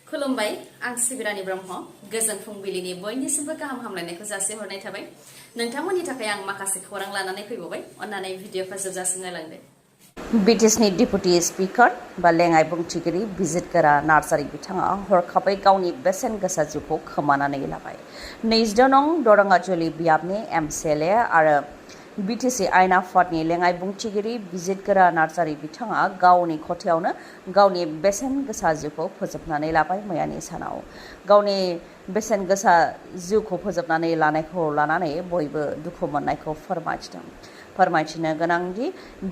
खुलुमबाय आं सिबिरानि ब्रह्म गोजोन फुंबिलिनि बयनिसिमबो गाहाम हामलायनायखौ जासिहरनाय थाबाय नोंथांमोननि थाखाय आं माखासे खौरां लानानै फैबावबाय अन्नानै भिडिअखौ जोबजासिम नायलांदो BTCनि डिपुटि स्पिकार बा लेङाइ बुंथिगिरि बिजितगोरा नार्जारि बिथाङा हरखाबै गावनि बेसेन गोसा जिउखौ खोमानानै लाबाय। 22 नं दरंगाजुलि बियाबनि MCLA आरो BTC आयेन आफादनि लेङाइ बुंथिगिरि बिजितगोरा नार्जारि बिथाङा गावनि खथायावनो गावनि बेसेन गोसा जिउखौ फोजोबनानै लाबाय मैयानि सानाव। गावनि बेसेन गोसा जिउखौ फोजोबनानै लानायखौ लानानै बयबो दुखु मोननायखौ फोरमायथिनो गोनांदि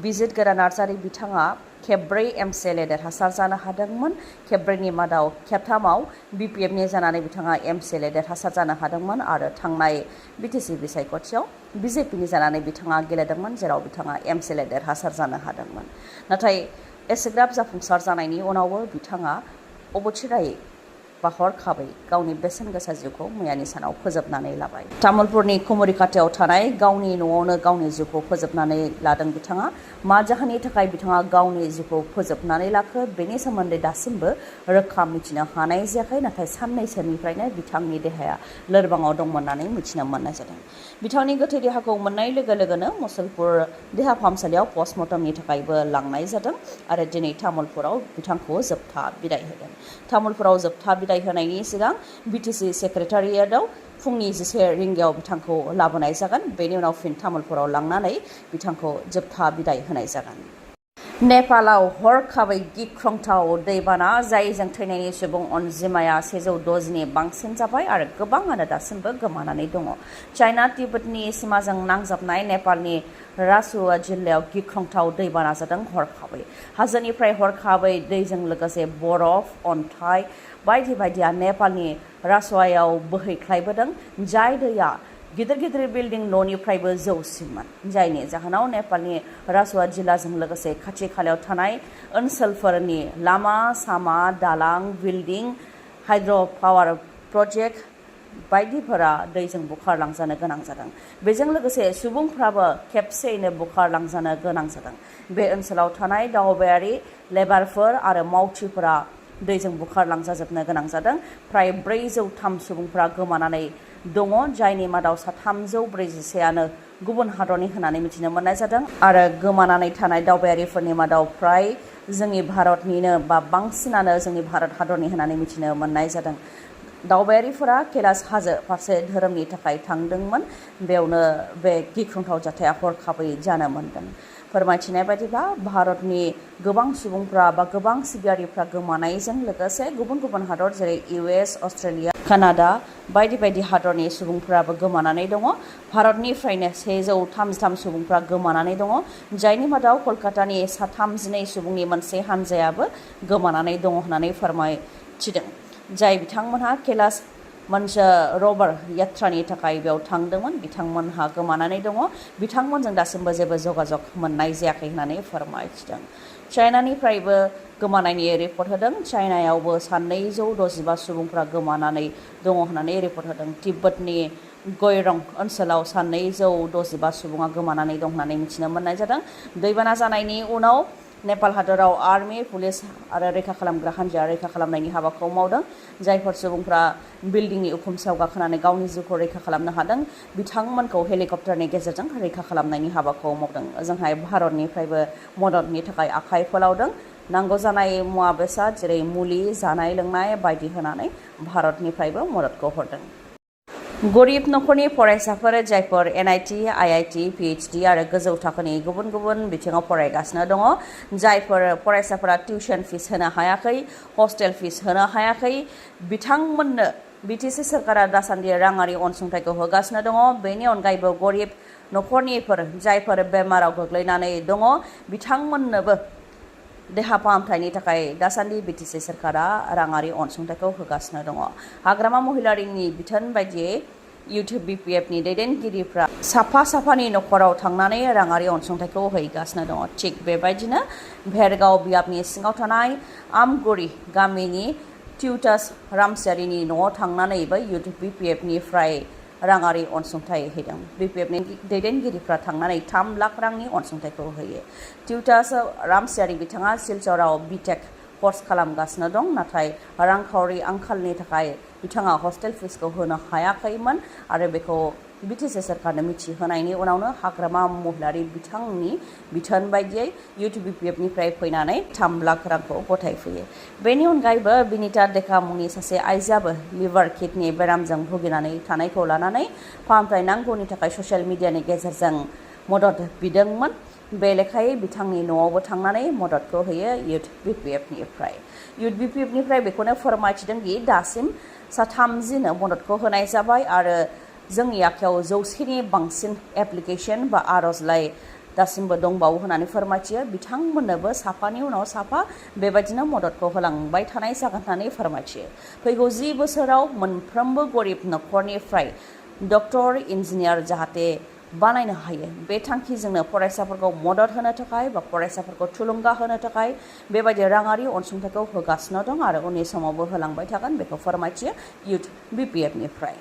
बिजितगोरा नार्जारि बिथाङा खेबब्रै MCLA देरहासार जानो हादोंमोन। खेबब्रैनि मादाव खेबथामाव BPFनि जानानै बिथाङा MCLA देरहासार जानो हादोंमोन आरो थांनाय BTC बिसायख'थियाव BJPनि जानानै बिथाङा गेलेदोंमोन जेराव बिथाङा MCLA देरहासार जानो हादोंमोन। नाथाय एसेग्राब जाफुंसार जानायनि उनावबो बिथाङा अबथिरायै बा हरखाबै गावनि बेसेन गोसा जिउखौ मैयानि सानाव फोजोबनानै लाबाय। तामुलपुरनि कुमरिकाटायाव थानाय गावनि न'आवनो गावनि जिउखौ फोजोबनानै लादों बिथाङा। मा जाहोननि थाखाय बिथाङा गावनि जिउखौ फोजोबनानै लाखो बेनि सोमोन्दै दासिमबो रोखा मिथिनो हानाय जायाखै। नाथाय साननैसोनिफ्रायनो बिथांनि देहाया लोरबाङाव दंमोन होननानै मिथिनो मोननाय जादों। बिथांनि गोथै देहाखौ मोननाय लोगो लोगोनो मुसलपुर देहा फाहामसालियाव पस्टमर्टमनि थाखायबो लांनाय जादों आरो दिनै तामुलपुराव बिथांखौ जोबथा बिदाय होगोन। तामुलपुराव जोबथा बिदाय होनायनि सिगां BTC सेक्रेटारियेटआव फुंनि 11 रिंगायाव बिथांखौ लाबोनाय जागोन। बेनि उनाव फिन तामुलपुराव लांनानै बिथांखौ जोबथा बिदाय होनाय जागोन। नेपालाव हरखाबै गिख्रंथाव दैबाना जायजों थैनायनि सुबुं अनजिमाया 160 नि बांसिन जाबाय आरो गोबाङानो दासिमबो गोमानानै दङ। चाइना तिब्बतनि सिमाजों नांजाबनाय नेपालनि रासुआ जिल्लायाव गिख्रंथाव दैबाना जादों। हरखाबै हाजोनिफ्राय हरखाबै दैजों लोगोसे बरफ अन्थाइ बायदिया नेपालनि रासुआयाव बोहैख्लायबोदों। जाय दैया गिदिर गिदिर बिल्डिं न'निफ्रायबो जौसिनमोन। जायनि जाहोनाव नेपालनि रासुआ जिल्लाजों लोगोसे खाथि खालायाव थानाय ओनसोलफोरनि लामा सामा दालां बिल्डिं हाइड्र' पावार प्रजेक्ट बायदिफोरा दैजों बुखारलांजानो गोनां जादों। बेजों लोगोसे सुबुंफ्राबो खेबसेयैनो बुखारलांजानो गोनां जादों। बे ओनसोलाव थानाय दावबायारि लेबारफोर आरो मावथिफोरा दैजों बुखारलांजाजोबनो गोनां जादों। फ्राय 403 सुबुंफ्रा गोमानानै दङ जायनि मादाव 341आनो गुबुन हादरनि होननानै मिथिनो मोननाय जादों आरो गोमानानै थानाय दावबायारिफोरनि मादाव फ्राय जोंनि भारतनिनो बा बांसिनानो जोंनि भारत हादरनि होननानै मिथिनो मोननाय जादों। दावबायारिफोरा कैलाश हाजो फारसे धोरोमनि थाखाय थांदोंमोन। बेयावनो बे गिख्रंथाव जाथाया हरखाबै जानो मोनदों। फोरमायथिनाय बायदिब्ला भारतनि गोबां सुबुंफ्रा बा गोबां सिबियारिफ्रा गोमानायजों लोगोसे गुबुन गुबुन हादर जेरै US अस्ट्रेलिया कानाडा बायदि हादरनि सुबुंफ्राबो गोमानानै दङ। भारतनिफ्रायनो 133 सुबुंफ्रा गोमानानै दङ जायनि मादाव कलकातानि 32 सुबुंनि मोनसे हानजायाबो गोमानानै दङ होननानै फोरमायथिदों। जाय बिथांमोनहा कैलाश रबार यात्रानि थाखाय बेयाव थांदोंमोन बिथांमोनहा गोमानानै दङ। बिथांमोनजों दासिमबो जेबो जगाजग मोननाय जायाखै होननानै फोरमायथिदों। चाइनानिफ्रायबो गोमानायनि रिपर्ट होदों। चाइनायावबो 265 सुबुंफ्रा गोमानानै दङ होननानै रिपर्ट होदों। तिब्बतनि गयरं ओनसोलाव 265 सुबुङा गोमानानै दं होननानै मिथिनो मोननाय जादों। दैबाना जानायनि उनाव नेपाल हादराव आर्मि पुलिस आरो रैखा खालामग्रा हान्जाया रैखा खालामनायनि हाबाखौ मावदों। जायफोर सुबुंफ्रा बिल्डिंनि उखुम सायाव गाखोनानै गावनि जिउखौ रैखा खालामनो हादों बिथांमोनखौ हेलिकप्टारनि गेजेरजों रैखा खालामनायनि हाबाखौ मावदों। ओजोंहाय भारतनिफ्रायबो मददनि थाखाय आखाइ फोलावदों। नांगौ जानाय मुवा बेसाद जेरै मुलि जानाय लोंनाय बायदि होनानै भारतनिफ्रायबो मददखौ हरदों। गरिब नखरनि फरायसाफोर जायफोर NIT IIT PhD आरो गोजौ थाखोनि गुबुन गुबुन बिथिङाव फरायगासिनो दङ। जायफोर फरायसाफोरा टिउसन फिस होनो हायाखै हस्टेल फिस होनो हायाखै बिथांमोननो BTC सोरखारा दासान्दि राङारि अनसुंथाइखौ होगासिनो दङ। बेनि अनगायैबो गरिब नखरनिफोर जायफोर बेमाराव गोग्लैनानै दङ बिथांमोननोबो देहा फाहामथायनि थाखाय दासान्दि BTC सोरखारा राङारि अनसुंथाइखौ होगासिनो दङ। हाग्रामा महिलारिनि बिथोन बायदियै इउथ BPFनि दैदेनगिरिफ्रा साफानि नखराव थांनानै राङारि अनसुंथाइखौ हैगासिनो दङ। थिग बेबायदिनो भेरगाव बियाबनि सिङाव थानाय आमगुरि गामिनि टिउटास रामसियारिनि न'आव थांनानैबो इउथ BPFनिफ्राय राङारि अनसुंथाइ होदों। BPFनि दैदेनगिरिफ्रा थांनानै 3 लाख रांनि अनसुंथाइखौ होयो। टिउटास रामसियारि बिथाङा सिलचराव BTech कर्स खालामगासिनो दं नाथाय रांखावरि आंखालनि थाखाय बिथाङा हस्टेल फिसखौ होनो हायाखैमोन आरो बेखौ BTC सरकारनो मिथिहोनायनि उनावनो हाग्रामा महिलारि बिथांनि बिथोन बायदियै इउथ BPFनिफ्राय फैनानै 3 लाख रांखौ गथायफैयो। बेनि अनगायैबो बिनिता डेका मुंनि सासे आइजोआबो लिभार किडनि बेरामजों भुगिनानै थानायखौ लानानै फाहामथाय नांगौनि थाखाय ससियेल मिडियानि गेजेरजों मदद बिदोंमोन। बे लेखायै बिथांनि न'आवबो थांनानै मददखौ होयो इउथ BPFनिफ्राय। इउथ BPFनिफ्राय बेखौनो फोरमायथिदों दि दासिम सा 30नो मददखौ होनाय जाबाय आरो जोंनि आखायाव 100नि बांसिन एप्लिकेशन बा आर'जलाइ दासिमबो दंबावो होननानै फोरमायथियो। बिथांमोननोबो साफानि उनाव साफा बेबायदिनो मददखौ होलांबाय थानाय जागोन होननानै फोरमायथियो। फैगौ 10 बोसोराव मोनफ्रोमबो गरिब नखरनिफ्राय डक्टर इन्जिनियार जाहाथे बानायनो हायो बे थांखिजोंनो फरायसाफोरखौ मदद होनो थाखाय बा फरायसाफोरखौ थुलुंगा होनो थाखाय बेबायदि राङारि अनसुंथाइखौ होगासिनो दं आरो उननि समावबो होलांबाय थागोन बेखौ फोरमायथियो इउथ BPFनिफ्राय।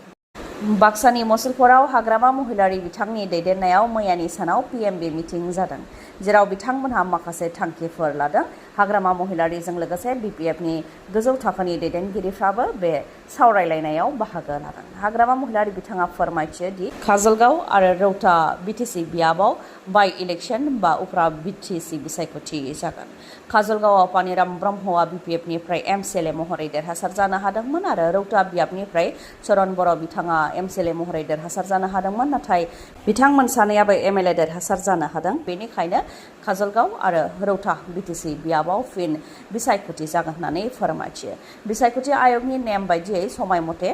बाक्सानि मसलपुराव हाग्रामा महिलारि बिथांनि दैदेननायाव मैयानि सानाव PMB मिटिं जादों जेराव बिथांमोनहा माखासे थांखिफोर लादों। हाग्रामा महिलारिजों लोगोसे BPFनि गोजौ थाखोनि दैदेनगिरिफ्राबो बे सावरायलायनायाव बाहागो लादों। हाग्रामा महिलारि बिथाङा फोरमायथियो दि काजलगांव आरो रौता BTC बियाबाव बाइ इलेक्शन बा उफ्रा BTC बिसायख'थि जागोन। काजलगांवआव पानिराम ब्रह्मआ BPFनिफ्राय MCLA महरै देरहासार जानो हादोंमोन आरो रौता बियाबनिफ्राय चरण बर' बिथाङा MCLA महरै देरहासार जानो हादोंमोन नाथाय बिथांमोन सानैयाबो MLA देरहासार जानो हादों। बेनिखायनो काजलगांव आरो रौता BTC बियाबाव फिन बिसायख'थि जागोन होननानै फोरमायथियो। बिसायख'थि आयगनि नेम बायदियै समाय मथे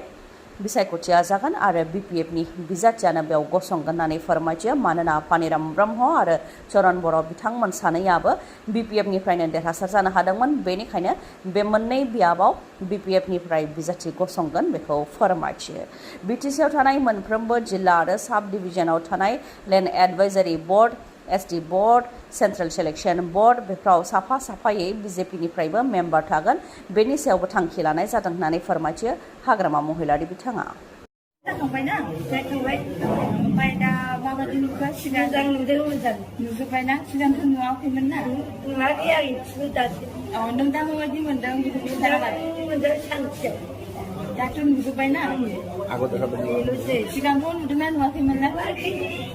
बिसायख'थिया जागोन आरो BPFनि बिजाथियानो बेयाव गसंगोन होननानै फोरमायथियो मानोना पानिराम ब्रह्म आरो चरण बर' बिथांमोन सानैयाबो BPFनिफ्रायनो देरहासार जानो हादोंमोन। बेनिखायनो बे मोननै बियाबाव BPFनिफ्राय बिजाथि गसंगोन बेखौ फोरमायथियो। BTCआव थानाय मोनफ्रोमबो जिल्ला आरो साब डिभिजनाव थानाय land advisory board SD board central selection board बेफ्राव साफा साफायै BJPनिफ्रायबो मेम्बार थागोन। बेनि सायावबो थांखि लानाय जादों होननानै फोरमायथियो हाग्रामा महिलारि बिथाङा। जाखांबायना जाखांबाय ओमफ्राय दा माबायदि नुखो सिगां मोजां नुदों मोजां नुजोब्बायना सिगांथ' नुवाखैमोन ना नुवाखै आं इसेबो दासो नों दा माबायदि मोनदों मोनदों सानसेयाव दाथ' नुजोब्बायना बेल'सै सिगांथ' नुदोंना नुवाखैमोन ना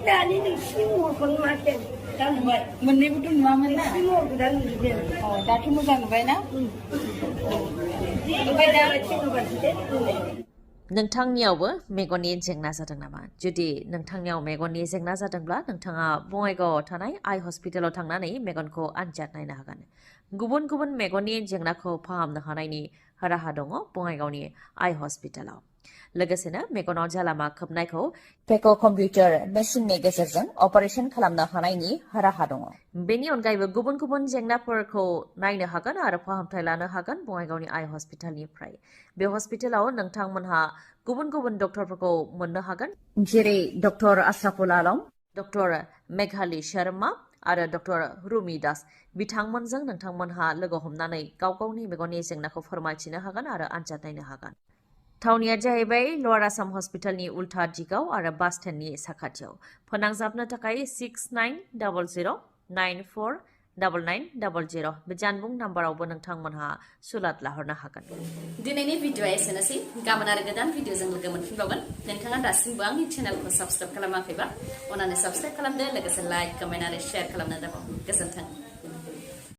दानि नोंसिनि महरखौ नुवाखै दा नुबाय मोननैबोथ' नुवामोन ना महरखौ दा नुजोबदों दाथ' मोजां नुबायना ओमफ्राय दा नोंथांनियावबो मेगननि जेंना जादों नामा? जुदि नोंथांनियाव मेगननि जेंना जादोंब्ला नोंथाङा बङाइगावआव थानाय आइ हस्पिटालाव थांनानै मेगनखौ आनजाद नायनो हागोन। गुबुन गुबुन मेगननि जेंनाखौ फाहामनो हानायनि राहा दङ बङाइगावनि आइ हस्पिटालाव। लोगोसेनो मेगनाव जालामा खोबनायखौ पेक' कम्पिउटार मेसिननि गेजेरजों अपारेशन खालामनो हानायनि राहा दङ। बेनि अनगायैबो गुबुन गुबुन जेंनाफोरखौ नायनो हागोन आरो फाहामथाय लानो हागोन बङाइगावनि आइ हस्पिटालनिफ्राय। बे हस्पिटालाव नोंथांमोनहा गुबुन गुबुन डक्टरफोरखौ मोननो हागोन जेरै डक्टर आशराफुल आलम, डक्टर मेघाली शर्मा आरो डक्टर रुमि दास। बिथांमोनजों नोंथांमोनहा लोगो हमनानै गाव गावनि मेगननि जेंनाखौ फोरमायथिनो हागोन आरो आनजाद नायनो हागोन। थावनिया जाहैबाय लवार आसाम हस्पिटालनि उल्था दिगाव आरो बास स्टेन्डनि साखाथियाव। फोनांजाबनो थाखाय 6900949900 बे जानबुं नाम्बारावबो नोंथांमोनहा सुलाद लाहरनो हागोन। दिनैनि भिडिअआ एसेनोसै। गाबोन आरो गोदान भिडिअजों लोगो मोनफिनबावगोन। नोंथाङा दासिमबो आंनि चेनेलखौ साबस्क्राइब खालामाखैबा अन्नानै साबस्क्राइब खालामदो लोगोसे लाइक कमेन्ट आरो शेयार खालामनो दाबाव। गोजोन्थों।